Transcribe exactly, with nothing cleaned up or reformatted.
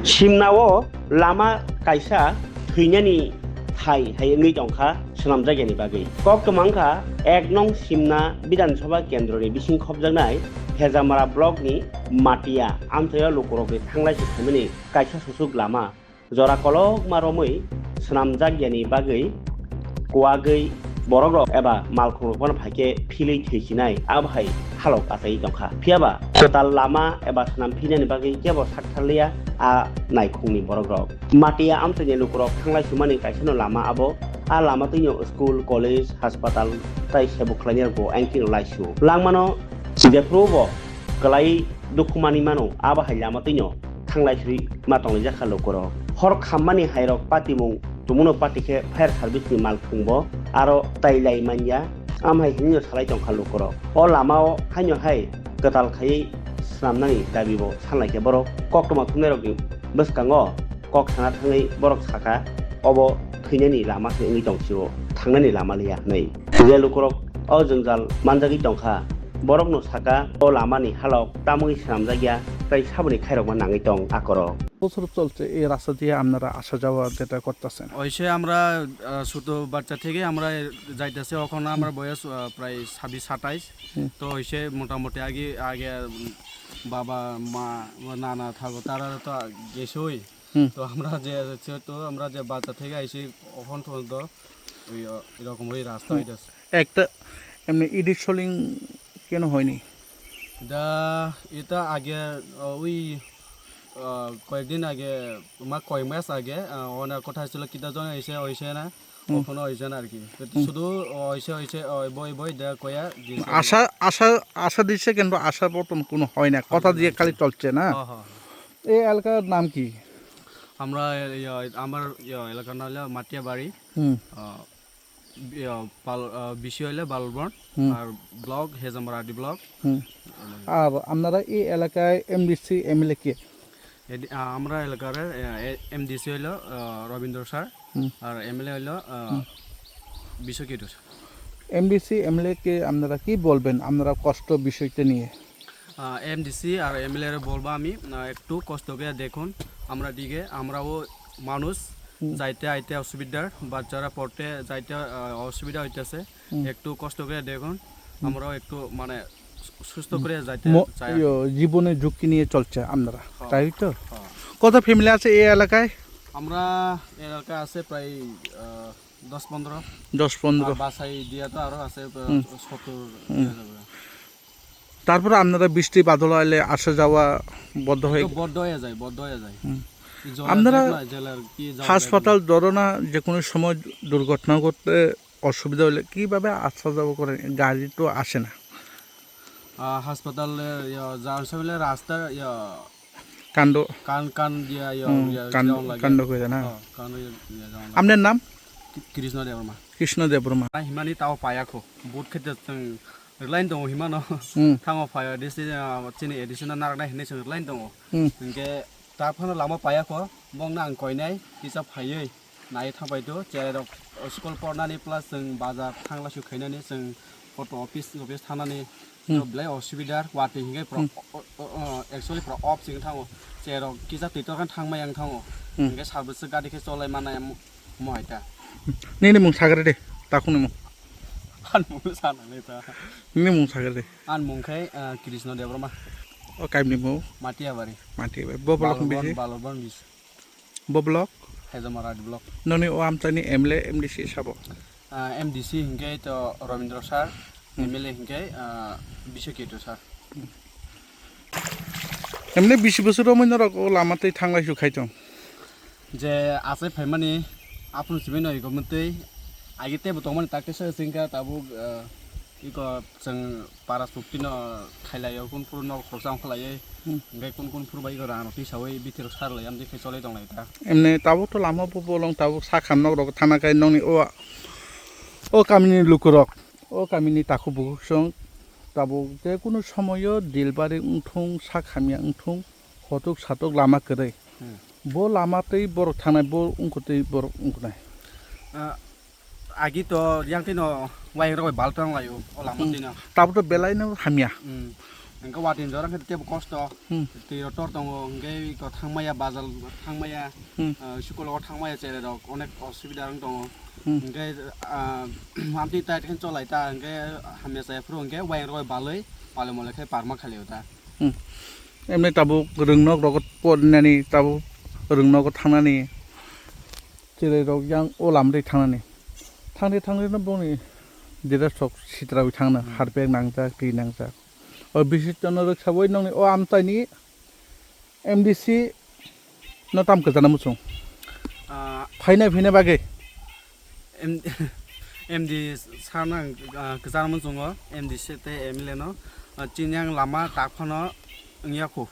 Simna o lama kaisa thwinani thai hai wngwi tongkha swnamjakya ni bagwi. Koktwma wngkha ek nong Simna Bidhan Sabha kendroni bising khopjaknai Hejamara block ni Matia amchaio lukurokni thanglai se phaimani kaisa susuk lama jora kolokma romwi swnamjakya ni bagwi kuagwi borokrok eba malkhungrok phano phaikhe philwi thwisinai abo hai halok achaiwi tongkha. Phiyaba kwtal lama eba swnam phinani bagwi kebo sak tharliya a naikhungni borokrok. Matia amchaini lukurok thanglai sumani kaisano lama abo. A lama twino school, college, haspatal tai sebo khlainai rokbo engkino laisu. Langmano jephrubo kwlai dukhu manwi mano, abo hai lama twino thanglai suri ma tonglaijak kha lukurok. Hor khammani hairok patimung tumuno pati khe fire service ni malkhungbo aro tailai manya, amhai hinwi salai tongkha lukurok. O lamao haino hai kwtal khaiwi swnamnani dabibo sanlai khe borok koktwma thumnairokni bwskango kok sana thangwi borok sakha, obo thwinani lama se wngwi tong sio, thangnani lama liya hwnwi. Je lukurok o jwngjal manjagwi tongkha, borokno sakha o lamani halok tamwi swnamjakya tei saboni khairokma nangwi tong akorok. বছর চলছে এই রাস্তা দিয়ে আপনারা আসা যাওয়া যেটা করতেছেন? ওইসে আমরা, আহ, ছোট বাচ্চা থেকে আমরা যাইতেছি, এখন আমার বয়স, আহ, প্রায় ছাব্বিশ সাতাইশ। হুম। তো ওইসে মোটামুটি আগে, আগে, উম, বাবা, মা, ও নানা থাকো, তারা তো গেছেই। হুম। তো আমরা যে, যেহেতু আমরা যে বাচ্চা থেকে আইছি, এখন পর্যন্ত ওই, আহ, এরকম ওই রাস্তা হুম। হইতেছে। একটা এমনি ইট সলিং কেন হয়নি? এটা, এটা আগে, আহ, ওই, আহ, কয়েকদিন আগে, মা-, কয়েক মাস আগে, আহ, অনেক কথা ছিল, কিতা জন্য হয়েছে, হয়েছে না, হুম। কখনো হয়েছে না আর কি। তো হুম। শুধু হয়েছে, হয়েছে, ওই বই, বই দেয়া কয়া দিয়েছে। আশা, আশা, আশা দিচ্ছে, কিন্তু আশার মতন কোনো হয় না, কথা হয় না, দিয়ে হয় খালি না। চলছে না? হ্যাঁ, হ্যাঁ, হ্যাঁ। এই এলাকার নাম কি? আমরা, ইয়া, আমার, ইয়া, এলাকার নাম হলো মাটিয়াবাড়ি। হুম। আহ, ইয়া, পাল-, আহ, বিসি হইলে বালুরবন, হুম। আর ব্লক হেজামারাডি ব্লক। হুম। আর আপনারা এই এলাকায় এমডিসি, এমএলএ কে? এডি-, আহ, আমরা এলাকার, আহ, এ-, এমডিসি হইলো, আহ, রবীন্দ্র স্যার, হুম। আর এমএলএ হইলো, আহ, হুম। বিশ্বকিশোর। এমডিসি, এমএলএ কে আপনারা কি বলবেন আপনারা কষ্ট বিষয়টা নিয়ে? আহ, এমডিসি আর এমএলএ রে বলবো আমি, আহ, একটু কষ্ট করে দেখুন আমরা দিকে, আমরাও মানুষ, হুম। যাইতে আইতে অসুবিধার, বাচ্চারা পড়তে যাইতে, আহ, অসুবিধা হইতেছে, হুম। একটু কষ্ট করে দেখুন, হুম। আমরাও একটু মানে সু-, সুস্থ হুম। করে যাইতে ম-, চাই আর কি। ইয়ো, জীবনের ঝুঁকি নিয়ে চলছে আপনারা, হ্যাঁ। তাই তো? হ্যাঁ। কত ফ্যামিলি আছে এই এলাকায়? আমরা এলাকা আছে প্রায়, আহ, দশ পনেরো। দশ পনেরো। আর বাসাই দিয়া তো আরো আছে, আহ, হুম। সত্তর হুম। হয়ে যাবে। তারপরে আপনারা বৃষ্টি বাদল আইলে আসা যাওয়া বন্ধ হয়ে একটু বন্ধ হয়ে যায়, বন্ধ হয়ে যায়। হুম। এই জলের আপনারা ব্যাগ নয়, জলের কি যাওয়া যায় হাসপাতাল না। ধরো না, যে কোনো সময় দুর্ঘটনা ঘটলে অসুবিধা হলে কিভাবে আসা যাওয়া করেন? গাড়ি তো আসে না। আহ, হাসপাতালে, ইয়া, যাওয়ার সময় রাস্তা, ইয়া, কাণ্ড। কান, কান দিয়া, ইয়া, হুম, ইয়া, কাণ্ড, যাওয়া লাগে। কাণ্ড করে না? হ্যাঁ, কান ইয়া, ইয়া, যাওয়া লাগে। আপনার নাম? কি-, কৃষ্ণ দেববর্মা। কৃষ্ণ Debbarma. Himani tao payakho. Boat khete chwng rwlaini tongo himano. Hmm. Thango phaio, A D C, ah, chini A D C no narwknai hinwi chwng rwlaini tongo. Hmm. Hinkhe ta phano lama payakho, bongno ang koinai kisa phaiwi naiwi thangpai do. Cherai rok school pornani plus chwng bazar thangla su khainani chwng photo office, office thangnani Hmm. belai osubidar watwi hinkhe pro-, Hmm. o-, o-, o-, actually pro off chwng thango. Cherai rok kisa twi torkhan thangmai ang thango. Hmm. Hinkhe sarbwswk gari khe cholai manai mo hai ta. Nini mung sagra de, takhukni mung. Ani mung sana le ta. Nini mung sagra de. Ani mung khai, ah, Krishna Debbarma. O kaimni mung? Matiabari. Matiabari. Bo block Balurban, bisi? Balurban bisi. Bo block? Hezamara block. Noni o amchaini M L A, M D C sabo? Ah, M D C hinkhe to Rabindra sir, Hmm. M L A hinkhe, ah, Biswa Ketu sir. Emne bisi bosor romwi norok o lama tei thanglai su khai tong? Je achai phaimani aphuru simi no ego mwtwi agi teibo tongmani takte se chwngkha tabuk, ah, iko chwng para chukti no khailaio kun phuru nok khoroksa ongkha laiwi Hmm. hwnkhe kun kun phuru bai iko rang rok tisawi bithi rok sar lai amtwi khai cholai tong lai ta. Emne tabuk to lama bo bolong tabuk sakha nok rok thana khai nokni o, o kamini lukurok. O kamini takhuk bukhuk song tabuk je kunu somoyo dilbari wngthung, sak hamya wngthung, hotuk satuk lama kwrwi. Hmm. Bo lama tei borok thangnai, bo wngkha tei borok wngkha nai. Ah, agi to yang tino wayang rok bai bal tang laio, o lama Hmm. tino. Tabuk to belai no hamya. Hmm. Hwnkhe watwi ni jora khe teibo kosto. Hmm. Twi rok tor tongo, hwnkhe iko thangmaya, bazar thangmaya, Hmm. ah, school o thangmaya, cherai rok onek osubida wng tongo. Hmm. Hwnkhe, ah, amtwi tai khe cholai ta, hwnkhe hamya chaya phuru hwnkhe wayang rok bai balwi, balwi molai khe parma khali o ta. Hmm. Emni tabuk rwngnok rok porinani, tabuk rwngnok thangnani, cherai rok yang o lam ri thangnani. Thangri thangri no bongni dress rok sitrawi thangna, Hmm. harpek nangjak, twi nangjak. O bishisto no rwksawi nongni o amchaini M D C no tam kwchana muchung. Ah, phaina phina bagwi. M-, M D sana, ah, kwchana muchungo, M D C tei M L A no, ah, chini ang lama tak phano wngya khu.